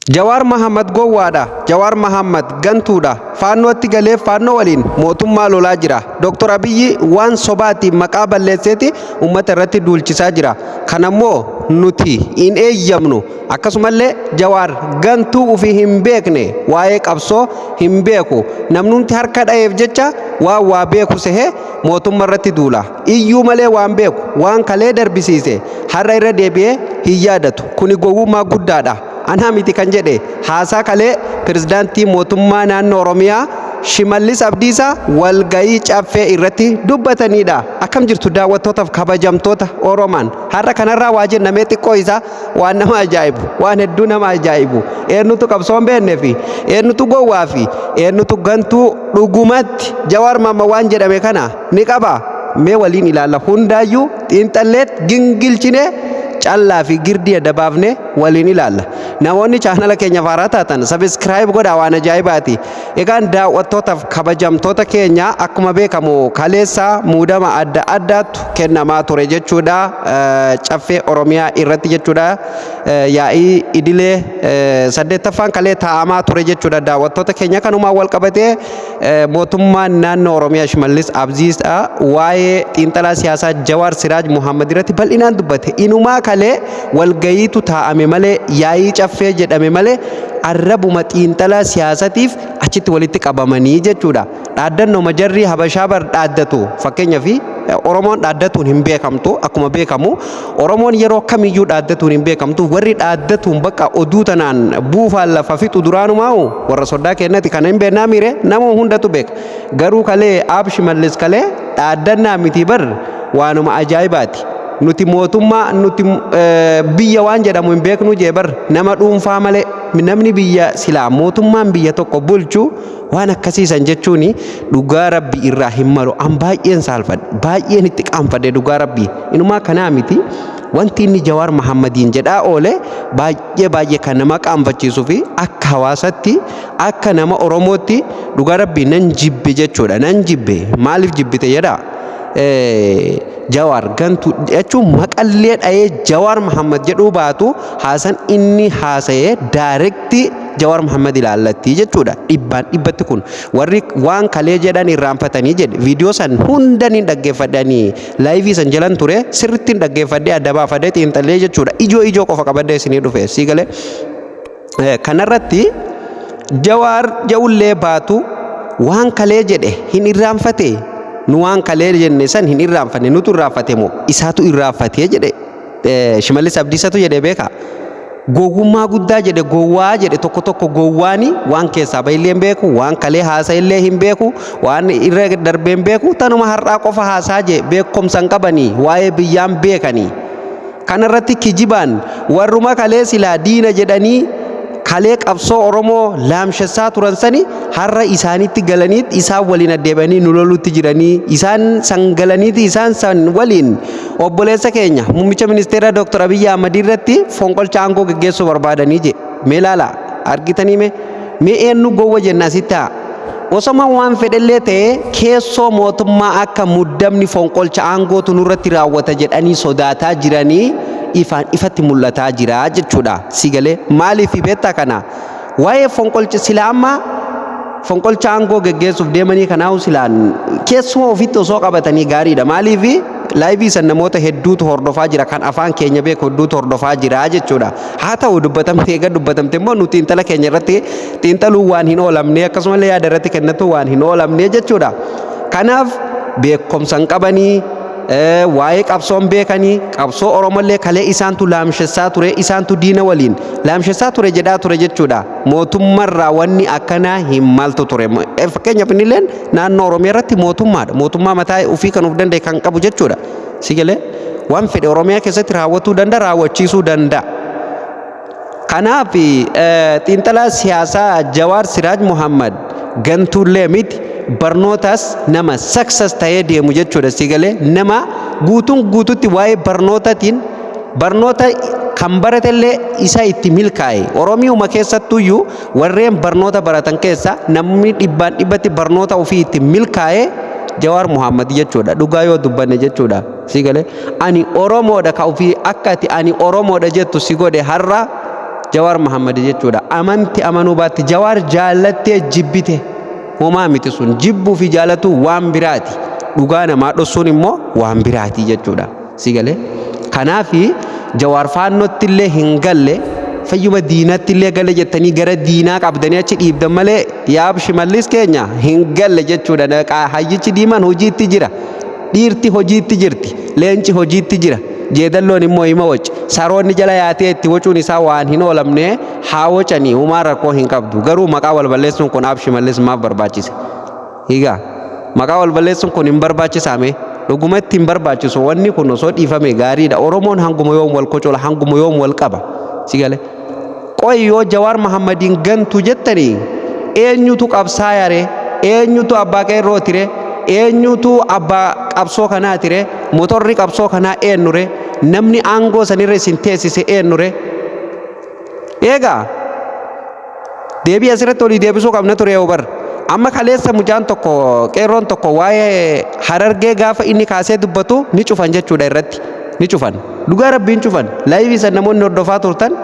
Jawaar Mahammad gowwaadha. Jawaar Mahammad gantuudha. Faannootti galee faannoo waliin mootummaa lolaa jira. Dr. Abiyyi waan sobaatiin maqaa balleesseeti uummata irratti duulchisaa jira. Kanammoo nuti hin eeyyamnu. Akkasumallee Jawaar gantuu ofii hin beekne, waa'ee qabsoo hin beeku. Namnumti harka dha'eef jecha waan waa beeku sehee mootummaa irratti duula. Iyyuu malee waan beeku, waan kalee darbisiise har'a irra deebi'ee hin yaadatu. Kuni gowwummaa guddaadha. Anaa miti kan jedhe, haasaa kalee pirezidaantii mootummaa naannoo Oromiyaa Shimallis Abdiisaa walgayii caffee irratti dubbatanidha. Akkam jirtu daawwattootaaf kabajamtoota Oromaan? Har'a kanarraa waa jennamee xiqqoo isaa waan nama ajaa'ibu, waan hedduu nama ajaa'ibu. Eenyutu qabsoo hin beeknee fi eenyutu gowwaa fi eenyutu gantuu? Dhugumatti Jawaar Maamma waan jedhame kana ni qaba. Mee waliin ilaalla, hundaayyuu xiinxalleet gingilchinee callaa fi girdii adda baafnee waliin ilaalla. Namoonni chaanala keenya faaraa taatan subscribe godhaa, waan ajaa'ibaati. Egaan daawwattootaaf kabajamtoota keenya, akkuma beekamu kaleessa muudama adda addaatu kennamaa ture jechuudha. Caffee Oromiyaa irratti jechuudha. Yaa'ii idilee saddeettaffaan kalee taa'amaa ture jechuudha. Daawwattoota keenya, kanumaan wal qabatee mootummaan naannoo Oromiyaa Shimallis Abdiisaa waa'ee xiinxalaa siyaasaa Jawaar Siraaj Muhammad irratti bal'inaan dubbate. Inumaa kalee walgayiitu taa'ame malee, yaa'ii caffee jedhame malee, arrabuma xiinxalaa siyaasatiif achitti walitti qabamanii jechuudha. Dhaaddannoo jarri Habashaa bar dhaaddatu. Fakkeenyaaf, Oromoon dhaaddatuun hin beekamtu. Akkuma beekamu Oromoon yeroo kamiyyuu dhaaddatuun hin beekamtu. Warri dhaaddatuun bakka oduu tanaan buufaan lafa fixu duraanumaa'u warra soddaa kennati. Kana hin beeknaa miire, nama hundatu beeka. Garuu kalee Aab Shimallis kalee dhaaddannaa miti bar, waanuma ajaa'ibaati. Nuti mootummaa, nuti biyya waan jedhamu hin beeknu jee bar, nama dhuunfaa malee. Namni biyya silaa mootummaan biyya tokko bulchu waan akkasiisan jechuun dhugaa rabbi irraa hin malu. An baay'een saalfadhe, baay'een itti qaanfadhe dhugaa rabbi. Inumaa kanaa miti, wanti inni Jawaar Mahammadiin jedhaa oole baay'ee baay'ee kan nama qaanfachiisuu fi akka hawaasatti, akka nama Oromootti dhugaa rabbi nan jibbe jechuudha. Nan jibbe. Maaliif jibbite jedhaa? Jawaar gantu jechuun maqallee dha'ee Jawaar Mahammad jedhuu baatu, haasan inni haasa'ee direct Jawaar Mahammad ilaallatti jechuudha. Dhibbaan dhibbatti kun warri waan kalee jedhan irraanfatanii jedhe. Viidiyoo san hunda ni dhaggeeffadhanii, live san jalan ture, sirriitti dhaggeeffadhee, adda baafadhee, xiinxallee jechuudha. Ijoo ijoo qofa qabadhee isinii dhufe sii galee. Kanarratti Jawaar ja'ullee baatu waan kalee jedhe hin irraanfate. Nu waan kalee jenne san hin irraanfanne. Nutu irraanfate moo isaatu irraanfate jedhe? Shimallis Abdiisatu jedhe beeka. Gowwummaa guddaa jedhe, gowwaa jedhe. Tokko tokko gowwaani waan keessaa bahillee hin beeku, waan kalee haasa'illee hin beeku, waan irra darbee hin beeku, tanuma har'aa qofa haasaa jee. Beekumsa hin qabanii, waa'ee biyyaan beekanii. Kanarratti kijibaan warruma kalee silaa diina jedhanii kalee qabsoo Oromoo laamshessaa turan sani har'a isaanitti galaniit isaan waliin addeebi'anii nu lolutti jiranii. Isaan san galaniiti isaan san waliin obboleessa keenya muummicha ministeeraa Dr. Abiyyi Ahmad irratti fonqolcha aangoo geggeessuu barbaadanii je. Mee laala, argitanii? Mee eenyu gowwa jenna asitti? Haa osoma waan fedhellee ta'ee, keessoo mootummaa akka muddamni fonqolcha aangootu nurratti raawwata jedhanii sodaataa jiranii ifaan ifatti mul'ataa jira jechuudha. Si galee? Maaliif beektaa kana? Waa'ee fonqolcha sila amma fonqolcha aangoo geggeessuuf deemanii kanaahu silaan keessuma ofitti osoo qabatanii gaariidha. Maaliif? Live san namoota hedduutu hordofaa jira, kan afaan keenya beeku hedduutu hordofaa jira jechuudha. Haa ta'u, dubbatamte eega dubbatamte immoo nuti xiinxala keenya irratti xiinxaluu waan hin oolamne, akkasumallee yaada irratti kennatu waan hin oolamne jechuudha. Kanaaf beekumsa hin qabanii, waa'ee qabsoon beekanii, qabsoo Oromollee kalee isaantu laamshessaa ture, isaantu diina waliin laamshessaa ture jedhaa ture jechuudha. Mootummarraa wanni akkanaa hin maltu ture. Fakkeenyaaf, innilleen naannoo Oromiyaa irratti mootummaadha. Mootummaa mataa ofii kan of danda'e kan qabu jechuudha. Si galee? Waan fedhe Oromiyaa keessatti raawwatuu danda'a, raawwachiisuu danda'a. Kanaaf xiinxalaa siyaasaa Jawaar Siraaj Muhammad gantuullee miti, barnootaas nama success ta'ee deemu jechuudha. Si galee? Nama guutuun guututti waa'ee barnootaatiin barnoota kan baratellee isa itti milkaa'e. Oromiyauma keessattuyyuu warreen barnoota baratan keessa namni dhibbaan dhibbatti barnoota ofii itti milkaa'e Jawaar Muhammad jechuudha. Dhugaa yoo dubbanne jechuudha. Si galee? Ani Oromoodha ka ofii akka ati ani Oromoodha jettu si godhe har'a Jawaar Mahammad jechuudha. Amanti amanuu baatti, Jawaar jaallattee jibbite homaa miti, sun jibbuu fi jaalatuu waan biraati. Dhugaa namaa dhossuun immoo waan biraati jechuudha. Si galee? Kanaafi Jawaar Faannootti illee hin galle, fayyuma diinatti illee gale jettanii gara diinaa qabdanii achi dhiibdan malee, yaab Shimallis keenya hin galle jechuudha. Hayyichi diimaan hojiitti jira. Dhiirti hojiitti jirti. Leenci hojiitti jira. Jeedalloon immoo hima waci. Saroonni jala yaatee itti wacuun isaa waan hin oolamne. Haa wacanii, humaa rakkoo hin qabdu. Garuu maqaa wal balleessuun kun, ab Shimallis, maaf barbaachise? Higaa maqaa wal balleessuun kun hin barbaachisaame? Dhugumatti hin barbaachisu. Wanni kun osoo dhiifame gaariidha. Oromoon hanguma yoom wal kocola? Hanguma yoom wal qaba? Si gale? Qoy, yoo Jawaar Mahammadiin gantu jettanii, eenyutu qabsaayare? Eenyutu abbaa qeerrootire? Eenyutu abbaa qabsoo kanaatire? Motorri qabsoo kanaa eenyure? Namni aangoo sanirra isin teessise eenyure? Eegaa deebii asirratti olii deebisuu qabna ture yoo bar. Amma kaleessa mucaan tokko, qeerroon tokko, waa'ee Harargee gaafa inni kaasee dubbatu ni cufan jechuudha irratti. Ni cufan. Dhugaa Rabbiin cufan. Live san namoonni hordofaa turtan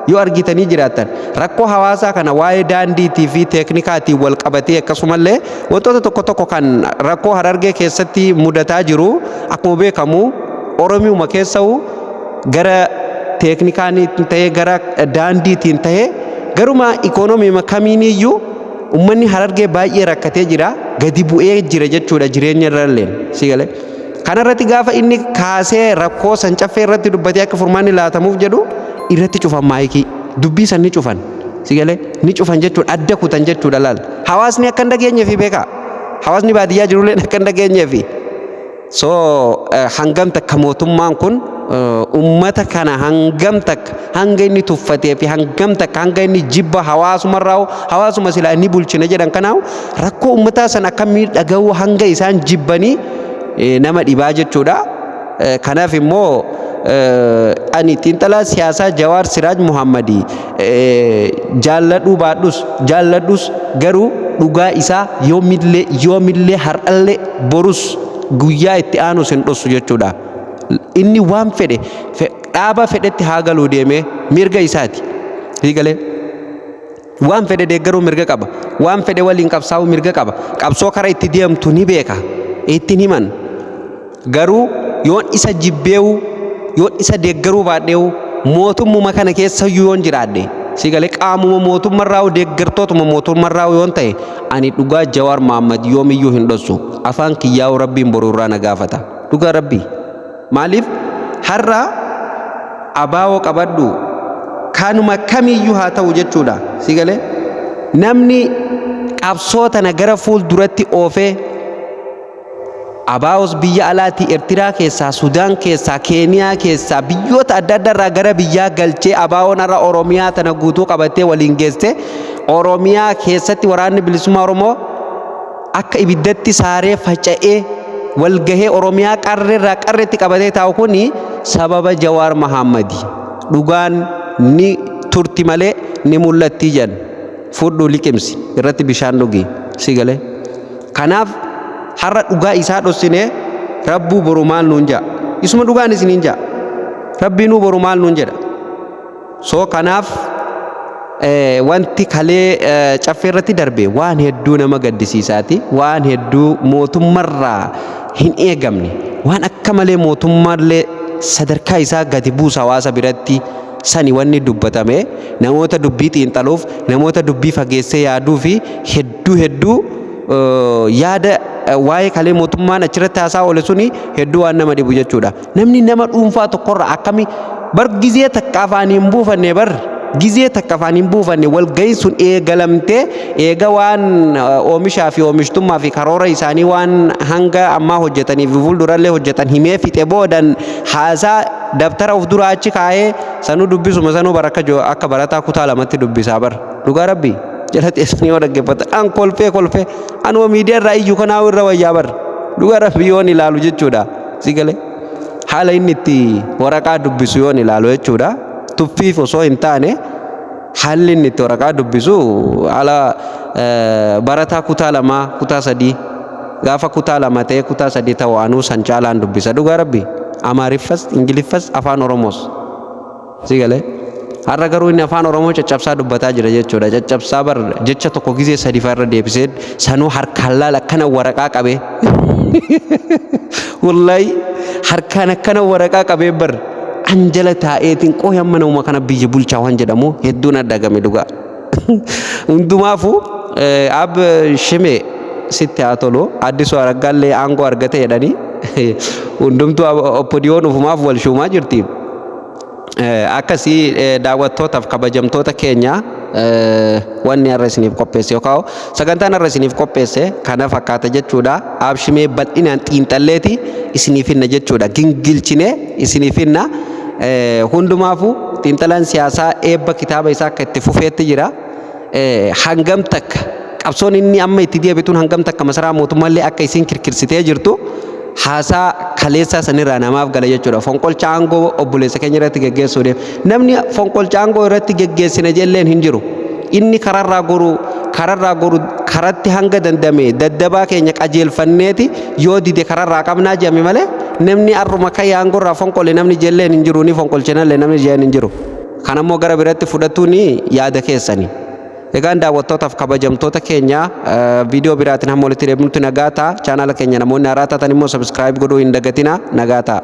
yoo argitanii jiraattan, rakkoo hawaasaa kana waa'ee daandiitii fi teeknikaatiin wal qabatee, akkasumallee wantoota tokko tokko kan rakkoo Harargee keessatti mudataa jiru, akkuma beekamu Oromiyuma keessa'u gara teeknikaaniitiin ta'ee, gara daandiitiin ta'ee, garuma ikoonomiima kamiiniyyuu ummanni Harargee baay'ee rakkatee jira, gadi bu'ee jira jechuudha jireenya irralleen. Si galee? Kanarratti gaafa inni kaasee rakkoo san Caffee irratti dubbatee akka furmaanni laatamuuf jedhu, irratti cufan maayikii. Dubbii san ni cufan. Si galee? Ni cufan jechuudha, adda kutan jechuudha. Laal, hawaasni akka hin dhageenyeefi beekaa. Hawaasni baadiyyaa jirulleen akka hin dhageenyeefi. So hangam takka mootummaan kun ummata kana, hangam takka hanga inni tuffatee fi hangam takka hanga inni jibba hawaasumarraa, hawaasuma silaa inni bulchina jedhan kanaa, rakkoo ummataa san akkamii dhaga'uu hanga isaan jibbanii nama dhibaa jechuudha. Kanaaf immoo ani xiinxalaa siyaasaa Jawaar Siraaj Muhammadii jaalladhuu baadhus, jaalladhus, garuu dhugaa isaa yoomillee, yoomillee, har'allee, borus, guyyaa itti aanus hin dhossu jechuudha. Inni waan fedhe dhaaba fedhetti haa galuu deemee, mirga isaati. Hiikalee? Waan fedhe deeggaruu mirga qaba. Waan fedhe waliin qabsaa'uu mirga qaba. Qabsoo kara itti deemtu ni beeka. Ittiin himan. Garuu yoon isa jibbeewu, yoon isa deeggaruu baadheewu, mootummuma kana keessayyuu yoon jiraadhe, si galee, qaamuma mootummarraa, deeggartootuma mootummarraa yoon ta'e, ani dhugaa Jawaar Mohammad yoomiyyuu hin dhossu. Afaan kiyyaa'u Rabbiin boru irraa na gaafata. Dhugaa Rabbii. Maaliif? Har'a abaawoo qabadhu, kanuma kamiyyuu haa ta'u jechuudha. Si galee? Namni qabsoo tana gara fuul duratti oofee, abaa'os biyya alaatii, Eertiraa keessaa, Sudaan keessaa, Keeniyaa keessaa, biyyoota adda addaa irraa gara biyyaa galchee, abaa'oon har'a Oromiyaa tana guutuu qabattee waliin geesse, Oromiyaa keessatti Waraanni Bilisummaa Oromoo akka ibiddatti saaree faca'ee walgahee Oromiyaa qarreerraa qarreetti qabatee taa'u kuni sababa Jawaar Mahaammadi. Dhugaan ni turti malee ni mul'atti jedhan. Fudhu, liqimsi, irratti bishaan dhugi. Si galee? Kanaaf har'a dhugaa isaa dhossinee, Rabbuu boru maal nuun jedha? Isuma dhugaan isiniin jedha. Rabbiinuu boru maal nuun jedha? So kanaaf wanti kalee Caffee irratti darbe waan hedduu nama gaddisiisaati. Waan hedduu mootummarraa hin eegamne. Waan akka malee mootummaallee sadarkaa isaa gadi buusa hawaasa biratti sani wanni dubbatame, namoota dubbii xiinxaluuf, namoota dubbii fageessee yaaduu fi hedduu hedduu yaada waa'ee kalee mootummaan achirratti haasaa oole suni hedduu waan nama dhibu jechuudha. Namni nama dhuunfaa tokkorra akkami bar gizee takka afaan hin buufanne, bar gizee takka afaan hin buufanne. Walga'iin sun eegalamtee eega waan oomishaa fi oomishtummaa fi karoora isaanii, waan hanga ammaa hojjetanii fi fuuldurallee hojjetan himee fixe boodan, haasaa dabtara of dura achi kaa'ee sanuu dubbisuma sanuu bara akka barataa kutaa lamatti dubbisaa bar. Dhugaa Rabbii jala teessanii yoo dhaggeeffatan, an kolfee kolfee, anuma miidiyaa irraa iyyuu kanaa irra wayyaa bar, dhugaa Rabbii yoon ilaalu jechuudha. Si galee? Haala inni itti waraqaa dubbisu yoon ilaalu jechuudha, tuffiif osoo hin taane, haalli inni itti waraqaa dubbisu haala barataa kutaa lamaa, kutaa sadii. Gaafa kutaa lama ta'ee kutaa sadii ta'u anuu san caalaan dubbisa, dhugaa Rabbii, Amaariffas, Ingiliffas, Afaan Oromoos. Si galee? Har'a garuu inni afaan Oromoo caccabsaa dubbataa jira jechuudha. Caccabsaa bar jecha tokko gizee sadiifaa irra deebisee sanuu harkaan laala akkana waraqaa qabee. Wallaahi harkaan akkana waraqaa qabee bar an jala taa'eetiin qooyi amma nama kana biyya bulchaa waan jedhamu hedduun addagame dhugaa. Hundumaafuu ab shimee sitti haa tolu. Addisuu Araggaallee aangoo argate jedhanii hundumtuu oppodiyoon ufumaaf wal shuumaa jirti. Akkasii daawwattootaaf kabajamtoota keenya, wanni har'a isiniif qopheesse yookaan sagantaan har'a isiniif qopheesse kana fakkaata jechuudha. Abshimee bal'inaan xiinxalleeti isiniif hinna jechuudha. Gingilchinee isiniif hinna. Hundumaafuu xiinxalaan siyaasaa eebba kitaaba isaa akka itti fufeetti jira. Hangam takka qabsoon inni amma itti deebituun hangam takka masaraa mootummaallee akka isin kirkirsitee jirtu haasaa kaleessaa sanirraa namaaf gala jechuudha. Fonqolcha aangoo obboleessa keenya irratti geggeessuu deema. Namni fonqolcha aangoo irratti geggeessine jelleen hin jiru. Inni kararraa goru karatti hanga dandame daddabaa keenya qajeelfanneeti yoo dide kararraa qabnaa jedhame malee namni arruma ka'ee aangoo irraa fonqole namni jelleen hin jiru, ni fonqolchinallee namni jeen hin jiru. Kanammoo gara biratti fudhatuun yaada keessani. Egaan daawwattootaaf kabajamtoota keenya, viidiyoo biraatiin hamma walitti deebinutti nagaa ta'a. Chaanaala keenya namoonni haaraa taatan immoo subscribe godhuu hin dagatina. Nagaa ta'a.